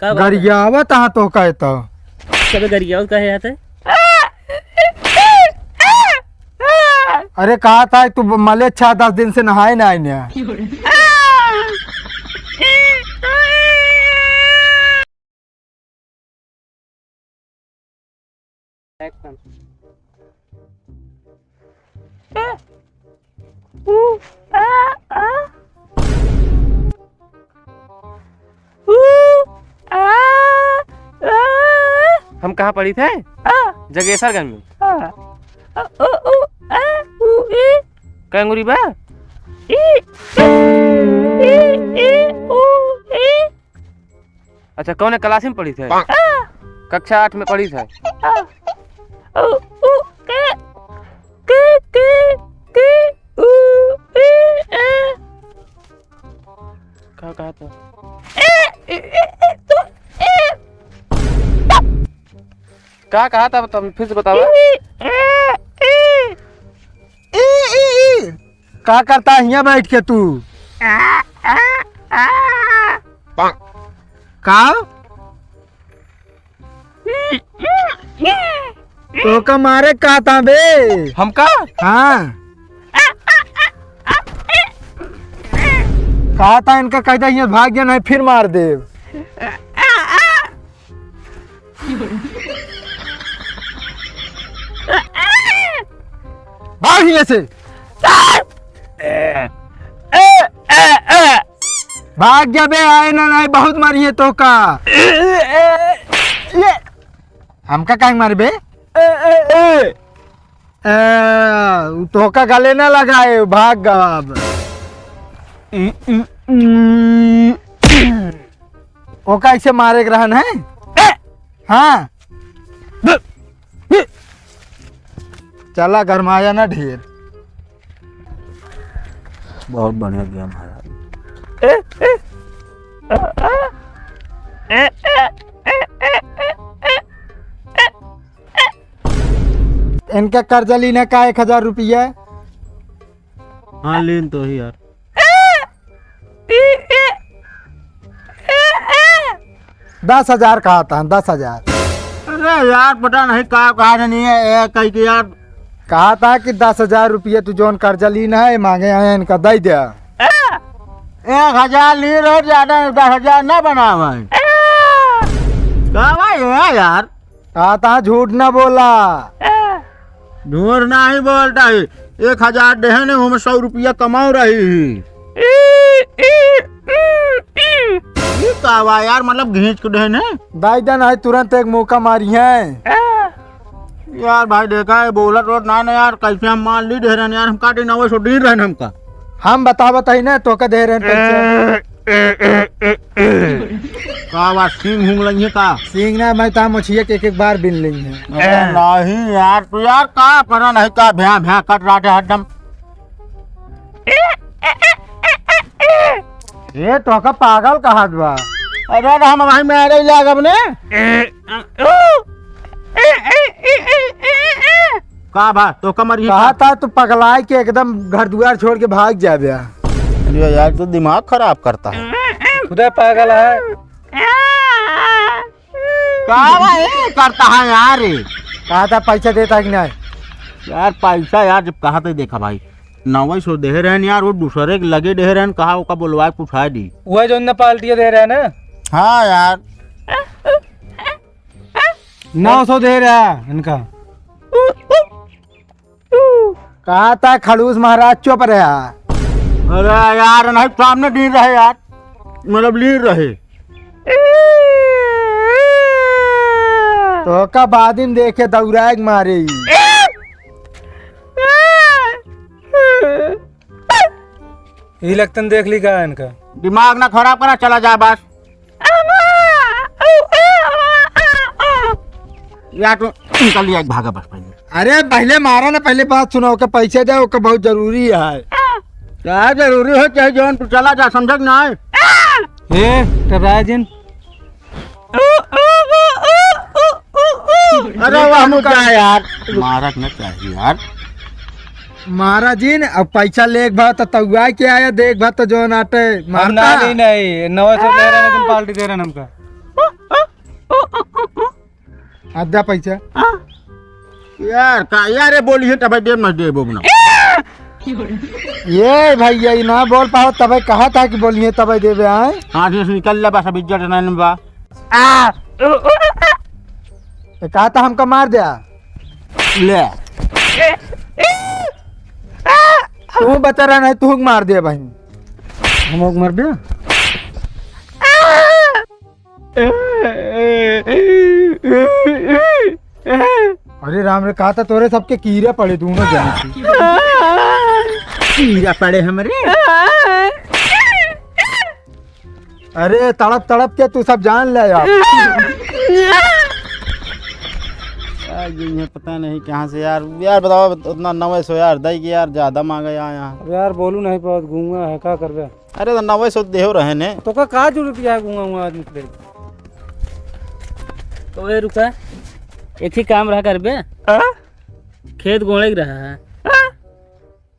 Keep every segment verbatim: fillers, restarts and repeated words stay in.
तब गरियावत हाँ तो कहे तो। तबे गरियावत कहे आते। अरे कहा था तू मले छह दस दिन से नहाए ना आए ने। Action। हम कहाँ पढ़ी थे? जगेसरगंज में। कै अंगुरी बा? अच्छा, कौन क्लास में पढ़ी थे? कक्षा आठ में पढ़ी थे। का कहा था? का कहा था, तुम फिर से बतावा। का करता है हियाँ बैठ के तू? का? तोका मारे का था बे? हमका? हाँ। कहा था इनका, कहता हियाँ भाग गया, नहीं फिर मार देव। भाग हियाँ से। भाग जा बे, आए ना, नहीं बहुत मारी है तोका। हमका काहे मारे बे? ए, उ तोहका गले ना लगाए, भाग गवा अब। ओका ऐसे मारे के रहन है? हाँ। चला, गरमाया ना ढेर। बहुत बढ़िया गेम है यार। इनका कर्जा लीना का एक हजार रुपया? हाँ, लीन तो ही यार। दस हजार कहा था, दस हजार। अरे यार, पता नहीं का कहा नहीं है, ए, कही कि यार। कहा था कि दस हजार रुपया तू जौन कर्जा लीन है, मांगे आए, इनका दे दे। एक हजार ली रहे, ज्यादा दस हजार ना बनावे। का भाई है यार? कहा था झूठ ना बोला। झूठ नहीं बोलता है। एक हजार देहे ने, हम सौ रुपया कमाओ रही ही। ई का बा यार, मतलब घींच के देहे ने? दाई दन है, तुरंत एक मौका मारी है। यार भाई देखा है, बोलत रोत ना, ना यार, कैसे हम मान ली दे रहन यार, हम काटे नवे सौ दिन रहन हमका। हम बतावत ही ना, तोका दे रहन पैसा। का बात, सींग हूंग लइहे का? सींग ना, मैं तो मोछिए के एक एक बार बिन लइहे। अरे नहीं यार, तू यार का पता नहीं का भ्या भ्या कट रहा है हरदम। ए, तोहका पागल कहत बा। अरे, अरे, हम वहीं में आ रही लागब ने। का बा, तोहका मरी कहा था तू पगलाए के एकदम घर दुआर छोड़ के भाग जाबे। अरे यार, तू दिमाग खराब करता है। खुदा पागल है। का बा, ए, करता है यार? कहा था पैसा देता कि नहीं? यार, पैसा यार, जब कहा थे, देखा भाई, नौ सौ दे रहन यार, वो दूसरे के लगे दे रहन, कहा ओका बोलवा के पूछा दी। वह जो उनने पार्टी दे रहे ना। हाँ यार। नौ सौ दे रहा इनका। कहा था खड़ूस महाराज चुप रहा। अरे यार, नहीं सामने लीन रहे यार, मतलब लीन रहे। तोहका बाद में देखे दौड़ाए के मारे ही। ई लगतन देख ली का इनका? दिमाग ना खराब करा, चला जा बस। या तो निकल लिया, भागा बस पहले। अरे पहले मारा ना, पहले बात सुना, ओके पैसे दे, ओके बहुत जरूरी है। क्या जरूरी हो चाहे जौन, तू चला जा, समझा कि नहीं? ए, टकराया जिन। अरे वाह, मुझे यार, मारा के ना चाहिए यार। महाराज जी ने अब पैसा लेक भा तो तउआ के आया, देख भा तो जौन आटे हम मारता। ना ली नहीं, नौ सौ दे रहे हैं, तुम पार्टी दे रहे हैं हमका। हाँ, द्या पैसा। यार, का, यार, ये बोलिहैं, तबै देब, न देबो ना। ये भैया, ये ना बोल पावत, तबै कहत है कि बोलिहैं, तबै देबे, आए। हाँ, से निकल ले, बस अब इज्जत नहीं बा। आ! ये कहत है हमका मार द्या। ले। तू बचा रहा, नहीं तू मार द्या भाई। हम लोग मर गया। अरे राम रे, कहा था तोरे सबके कीड़ा पड़े दोनों जने के। कीड़ा पड़े हमरे। अरे तड़प तड़प के तू सब जान ले यार। यार, ये पता नहीं कहाँ से यार, यार बताओ, उतना नवे सौ यार, दई के यार, ज्यादा मांगे यार यहाँ। अब यार बोलू नहीं पावत, गूंगा है, का करबे? अरे तो नवे सौ देहो रहे ने। तो का, का जरूरत है गूंगा हुआ आदमी के? तो ए रुका, एक ही काम रहा करबे। आ? खेत गोड़े के रहा है। आ?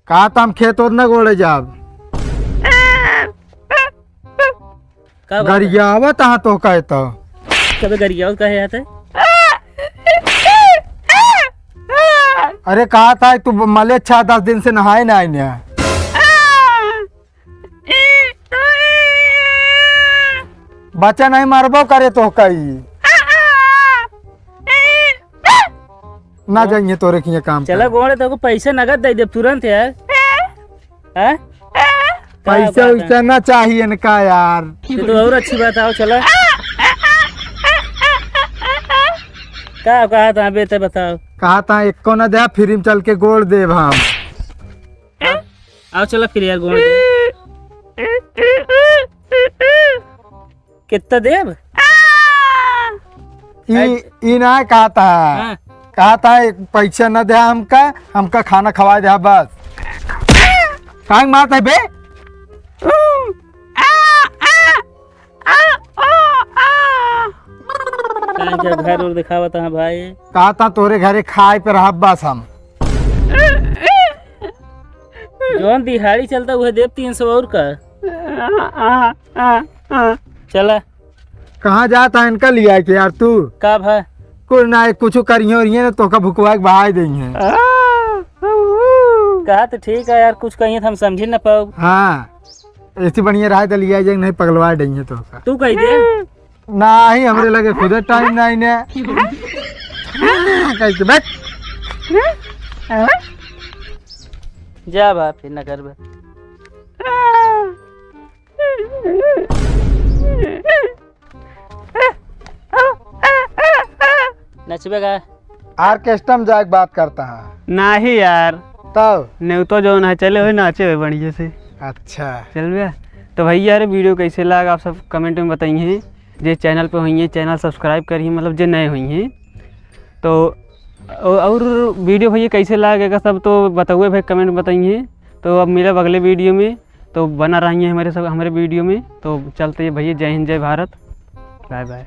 का त हम खेत ओत न गोड़े जाब? का बात है? गरियावत हाँ तो कहे तो। कबे गरियावत कहे आते? अरे कहा था तू मले छह दस दिन से नहाए ना आइने। बच्चा नहीं मरबो करे तो कई। ना जाइए तोरे किए काम चला करे। गोड़े तो को पैसे नगद दे दे तुरंत यार। हैं? पैसा का बात है? वैसा ना चाहिए इनका यार। ये तो और अच्छी बात, आओ चला। का कहा था बेटे बताओ? कहा था एको ना दे, फ्री में चल के गोड़ देब हम। आओ चला फिर यार गोड़ दे। कितना देब? ई, आई- ई ना कहता है। हाँ। कहता है पैसा न दे हमका, हमका खाना खवा दे बस। काहे मारता है बे? काहे का घर और दिखावत है भाई? कहता तोरे घरे खाए पे रहब बस हम। जौन दिहाड़ी चलता उहे देब तीन सौ और का। चला। कहाँ जाता है इनका लिया के यार तू? का भा? कुल ना, कुछ करियो रहिए ना, तोका भुकवा के बहाय देइहैं। कहा तो ठीक है यार, कुछ कहिए तो हम समझी ना पाओ। हाँ, ऐसी बढ़िया रहा तो लिया जाए, नहीं पगलवा देइहैं तोका। तू कही दे। नाही, हमरे लगे खुदे टाइम नाही ने। कैसे बैठ। जा बा, फिर न करबे। नचबे का? ऑर्केस्ट्रा में जाए के बात करता है। नाही यार। तब? नेवतो जौन है, चले हुए नाचे हुए बढ़िया से। अच्छा। चल बे। तो भैया, अरे वीडियो कैसे लाग, आप सब कमेंट में बताइए। जे चैनल पे हुई हैं, चैनल सब्सक्राइब करिए, मतलब जे नए हुई हैं। तो औ-, और वीडियो भैया कैसे लागे का सब तो बताइए भाई, कमेंट में बताइए। तो अब मिलब अगले वीडियो में, तो बना रहिए हमारे सब, हमारे वीडियो में। तो चलते हैं भैया, जय हिंद, जय भारत, बाय बाय।